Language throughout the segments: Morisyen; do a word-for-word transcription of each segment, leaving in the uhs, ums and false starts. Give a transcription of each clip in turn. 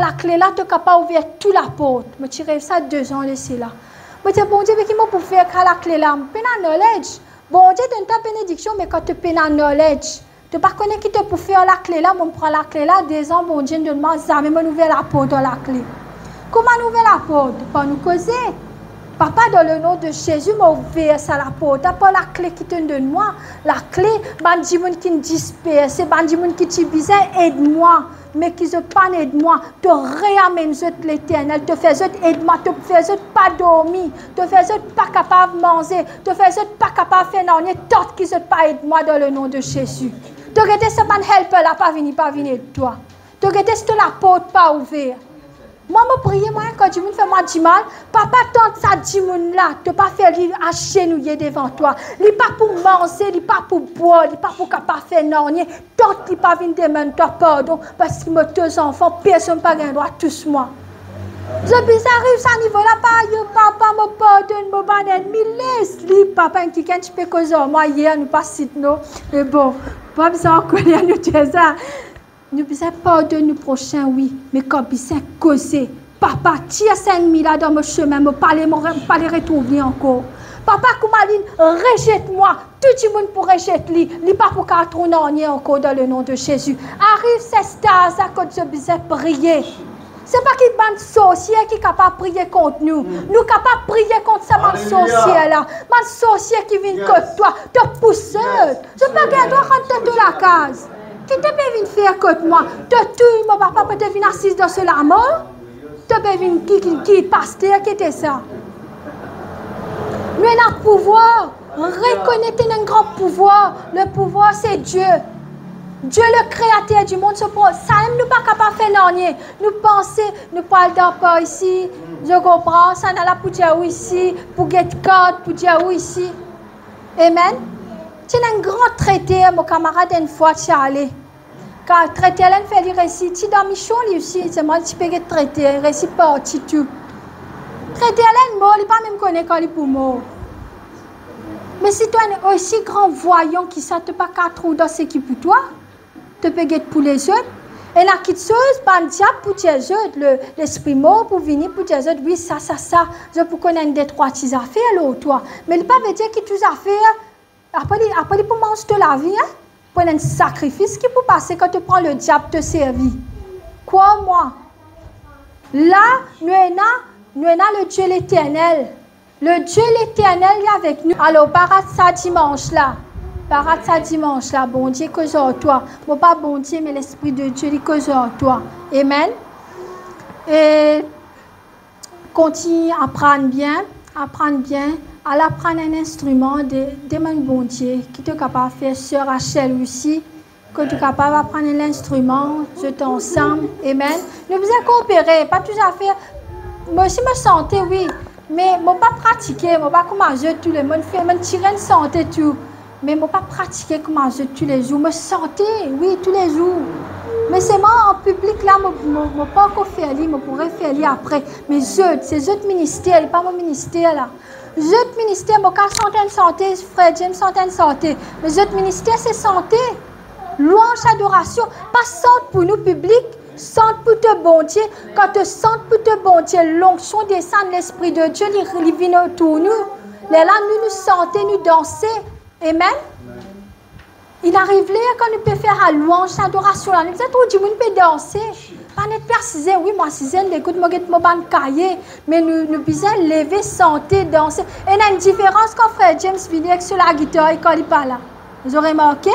lakle la, to kapav ouver tou laport. Mo ti rev sa de zan de sela. Mo dir, Bondie, me ki mo pou fer ek sa lakle la? Mo pena knowledge. Bondie donn twa benediksion, me kan to pena knowledge, to pa kone ki to pou fer ar lakle la, mo pran lakle la, de zan Bondie donn mwa, zame mo ouver laport ar lakle. Kouma nou ouver laport? Par nou koze. Papa, dan le nom de Jésus, mo ouver sa laport la par lakle ki to donn mwa. Lakle, bann dimoun ki disperse, bann dimoun ki ti bizin ed mwa, me ki zot pa'nn ed mwa, to reamenn zot, Leternel, to fer zot ed mwa, to fer zot pa dormi, to fer zot pa kapav manze, to fer zot pa kapav fer nanye, tanki zot pa ed mwa dan le nom de Jésus. To gete si bann helper la pa vini, pa vinn ed twa. To gete si to laport pa ouver. Mwa, mo priye, mwa, kan dimoun fer mwa dimal, Papa, tanki sa dimoun la, to pa fer li azenouye devan twa. Li pa pou manze, li pa pou bwar, li pa pou kapav fer nanye, tanki li pa vinn demann twa pardon, parski mo to zanfan, personn pa gagn drwa tous mwa. Zot bizin ariv sa nivo la, pa, yo, Papa, mo pardonn mo bann ennmi, les li, Papa. Enn kikenn ti pe koz ar mwa yer, nou pa sit non, me bon, pa bizin ankoler nou tir sa. Nou bizin pardonn nou prosin, wi, me kan bizin koze, Papa, tir sa ennmi la dan mo sime, mo pa le, mo re-, pa le retrouv li ankor. Papa, kouma linn rezet mwa, tou dimoun pou rezet li, li pa pou kapav trouv nanye ankor dan le nom de Jésus. Ariv sa staz la kot zot bizin priye. Se pa ki bann sorsie ki kapav priye kont nou. Nou kapav priye kont sa bann sorsie la. Bann sorsie ki vinn kot twa, to pous zot. Zot pa gagn drwa rant dan to lakaz. Ki to pe vinn fer kot mwa? To touy mo papa pou to vinn asiz dan so lamor? To pe vinn ki, ki, ki paster ki ete sa? Nou ena pouvwar. Rekonet ena enn gran pouvwar. Le pouvwar se Die. Die, le kreater di mond, so pro-, samem nou pa kapav fer nanye. Nou panse, nou pou al dan par isi, zot konpran, sa ena la pou dir ou isi, pou get kart, pou dir ou isi. Amen. Ti ena enn gran treter, mo kamarad enn fwa ti ale. Kan treter la inn fer li resi, ti dan mision li osi, selman li ti pe get treter, resi parti tou. Treter la inn mor, li pa mem kone kan li pou mor. Me si to enn osi gran vwayan ki sa, to pa kapav trouv dan seki pou twa, to pe get pou lezot. Ena kiksoz bann diab pou dir zot, le, lespri mor pou vini pou dir zot, wi, sa, sa, sa, zot pou konn enn de trwa ti zafer lor twa. Me li pa ve dir ki tou zafer, apre li, apre li pou manz to lavi, hein? Pou enn sakrifis ki pou pase kan to pran le diab to servi. Krwar mwa, la, nou ena, nou ena le Die Leternel. Le Die Leternel li avek nou. Alor, pa rat sa dimans la. Pa rat sa dimans la. Bondie koz ar twa. Mo pa Bondie, me Lespri de Die, li koz ar twa. Amen. E kontign aprann bien, aprann bien. Al aprann enn instriman, de, demann Bondie ki to kapav fer ser Rachel osi, kot to kapav aprann enn instriman, zot ansam. Amen. Nou bizin koopere, pa tou zafer. Mo osi mo sante, wi, me mo pa pratike, mo pa kouma zot tou le, mo fer, mo tir enn sante tou, me mo pa pratike kouma zot toulezour. Mo sante, wi, toulezour. Me selman an piblik la, mo, mo, mo pankor fer li, mo pou refer li apre. Me zot, se zot minister, li pa mo minister la. Zot minister, mo kav sant enn sante, frer James sant enn sante, me zot minister se sante. Lwanz, adorasion, pa sant pou nou piblik, sant pou to Bondie. Kan to sant pou to Bondie, lonksion desann, Lespri de Die, li, li vinn otour nou. Lerla nou, nou sante, nou danse. Amen. Inn ariv ler kan nou pe fer sa lwanz, adorasion la, nou bizin trouv dimoun pe danse. Pa net pe asize, wi, mo asize, mo ekout, mo get mo bann kaye, me nou, nou bizin leve, sante, danse. Ena enn diferans kan frer James vini ek so lagitar e kan li pa la. Zot remarke?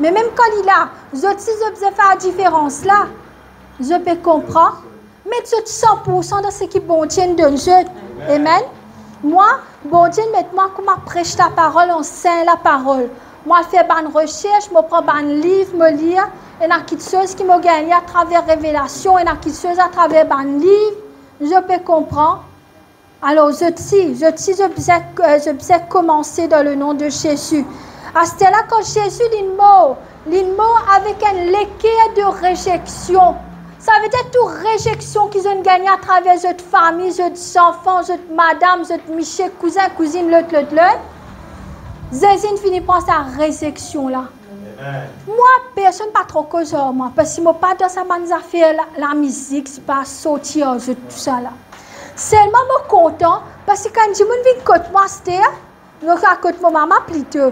Me mem kan li la, zot si zot bizin fer diferans la. Zot pe konpran? Met zot san pou san dan seki Bondie inn donn zot. Amen. Mwa, Bondie met mwa kouma pres laparol, ansenn laparol. Mo al fer bann resers, mo pran bann liv, mo lir, ena kiksoz ki mo gagne atraver revelasion, ena kiksoz atraver bann liv, zot pe konpran. Alor, zot si, zot si, zot bizin, eh, zot bizin koumanse dan le nom de Jésus. Aster la, kan Zezi linn mor, linn mor avek enn leker de rezeksion. Savedir tou rezeksion ki zot gagne atraver zot fami, zot zanfan, zot madam, zot misie, kouzin, kouzinn, lot, lot, lot. Zezi inn fini pran sa rezeksion la. Mwa, personn pa tro koz ar mwa, parski mo pa dan sa bann zafer la, lamizik, sipa sorti ar zot, tousala. Selman mo kontan, parski kan dimoun vinn kot mwa aster, nou al kot mo mama plito.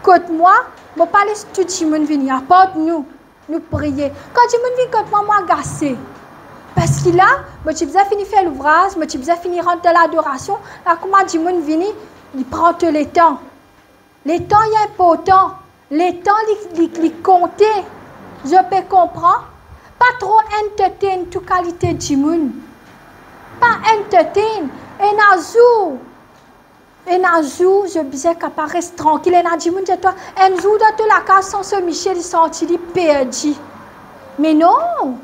Kot mwa, mo pa les tou dimoun vini, apart nou, nou priye. Kan dimoun vinn kot mwa, mo agase. Parski la, mo ti bizin fini fer louvraz, mo ti bizin fini rant dan ladorasion, la kouma dimoun vini, li pran to letan. Letan li inportan, letan li, li, li konte. Zot pe konpran? Pa tro entertain tou kalite dimoun. Pa entertain. Ena zour, ena zour, zot bizin kapav res trankil. Ena dimoun dir twa, enn zour dan to lakaz san so misie, li santi li perdi. Me non!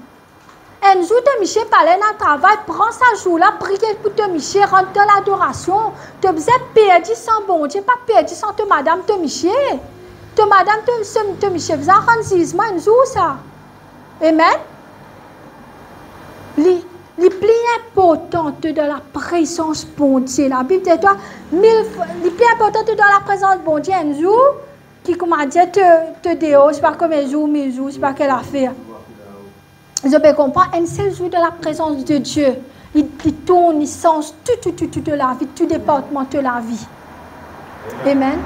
Enn zour to misie pa le al travay, pran sa zour la, priye pou to misie, rant dan ladorasion. To bizin perdi san Bondie, pa perdi san to madam, to misie. To madam, to, to, to misie bizin rann zizman enn zour sa. Amen. Li, li pli inportan to dan laprezans Bondie. Labib dir twa, mil fwa, li pli inportan to dan laprezans Bondie enn zour, ki koumadir to, to deor, sipa konbien zour, mil zour, sipa ki lafer. Zot pe konpran, enn sel zour dan laprezans de Dieu, li, li tourn, li sanz tou, tou, tou, tou to lavi, tou departman to lavi. Amen.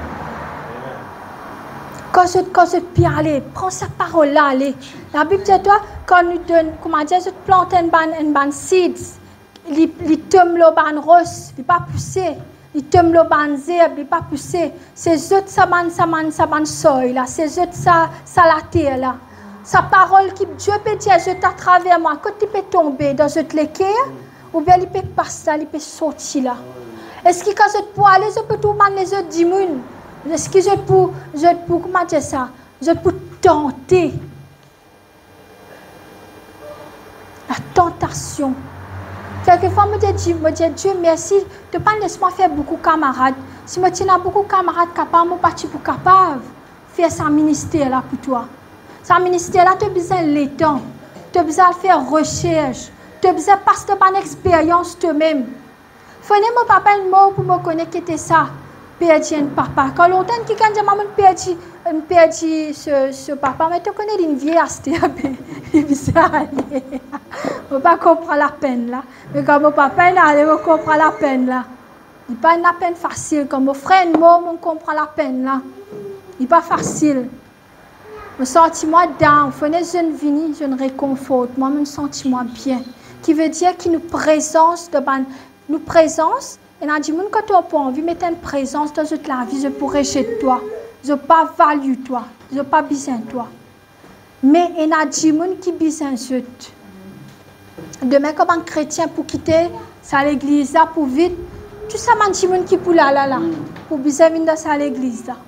Kan zot, kan zot pe ale, pran sa parol la, ale. Labib dir twa, kan nou donn, koumadir zot plant enn bann, enn bann seeds, li, li tom lor bann ros, li pa pouse, li tom lor bann zerb, li pa pouse. Se zot sa bann, sa bann, sa bann soil la, se zot sa, sa later la. Sa parol ki Dieu pe dir zot atraver mwa, kot li pe tonbe, dan zot leker, oubien li pe pas la, li pe sorti la. Eski kan zot pou ale, zot pou trouv bann lezot dimoun? Eski zot pou, zot pou, koumadir sa, zot pou tante? Latantasion. Kelkefwa, mo dir, mo dir, Dieu, mersi, to pa les mwa fer boukou kamarad. Si mo ti ena boukou kamarad, kapav mo pa ti pou kapav fer sa minister la pou twa. Sa minister la, to bizin letan, to bizin al fer resers, to bizin pas dan bann experyans to mem. Fode mo papa inn mor pou mo kone ki ete sa, perdi enn papa. Kan lontan enn kikenn dir mwa, mo'nn perdi, mo'nn perdi so, so papa, me to kone li'nn vie aster, li bizin ale. Mo pa konpran lapenn la. Me kan mo papa inn ale, mo konpran lapenn la. Li pa enn lapenn fasil. Kan mo frer inn mor, mo'nn konpran lapenn la. Li pa fasil. Mo santi mwa down, fode zot inn vini, zot inn rekonfort mwa, mo'nn santi mwa bien. Ki vedir ki nou prezans dan bann, nou prezans, ena dimoun kan to pou anvi met enn prezans dan zot lavi, zot pou rezet twa, zot pa value twa, zot pa bizin twa. Me ena dimoun ki bizin zot. Demin, kan bann kretien pou kite sa legliz la pou vid, tou sa bann dimoun ki pou la, la, la, pou bizin vinn dan sa legliz la.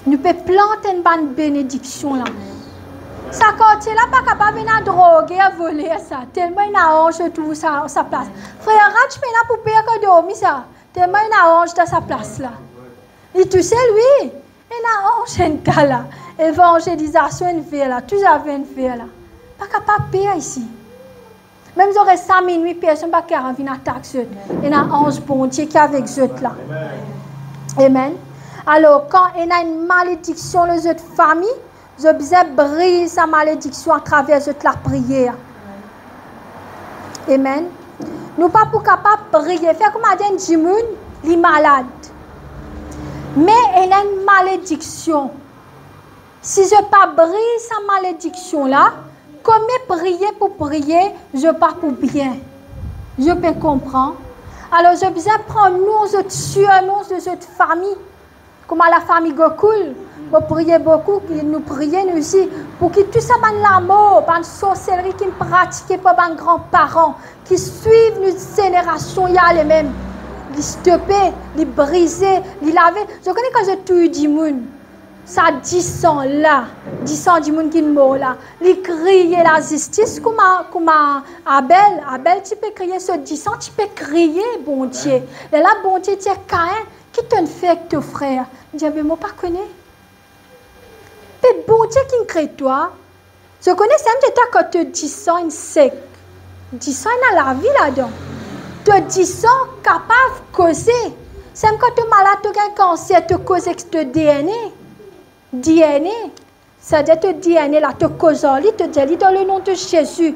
Nou pe plant enn bann benediksion la. Sa kartie la pa kapav ena droge, voler sa. Telman ena anz otour sa, sa plas. Frer Raj pena pou per kan dormi sa. Telman ena anz dan sa plas la. Li tousel, wi. Ena anz enn ta la. Evangelizasion enn ver la. Tou zafer enn ver la. Pa kapav per isi. Mem zot res sa minwi, personn pa kapav vinn atak zot. Ena anz Bondie ki avek zot la. Amen. Alor, kan ena enn malediksion lor zot fami, zot bizin briz sa malediksion atraver zot lapriyer. Amen. Nou pa pou kapav priye. Fer koumadir enn dimoun, li malad. Me ena enn malediksion. Si zot pa briz sa malediksion la, konbien priye pou priye, zot pa pou bien. Zot pe konpran? Alor, zot bizin pran non zot, sirnon zot, zot fami. Kouma lafami Gokul, mo priye boukou, ki nou priye nou osi, pou ki tou sa bann lamor, bann sorselri ki'nn pratike par bann granparan, ki swiv nou zenerasion, li ale mem, li stope, li brize, li lave. Zot kone kan zot touy dimoun, sa disan la, disan dimoun ki'nn mor la, li kriye lazistis kouma, kouma Abel. Abel ti pe kriye so disan, ti pe kriye Bondie. Lerla Bondie dir Kain, "Ki to'nn fer ek to frer?" Li dir, "Be mo pa kone." Be Bondie ki'nn kre twa. Zot kone, samem letan kan to disan inn sek, disan ena lavi ladan. To disan kapav koze. Samem kan to malad, to gagn kanser, to koz ek to D N A. D N A, savedir to D N A la, to koz ar li, to dir li dan le nom de Jésus,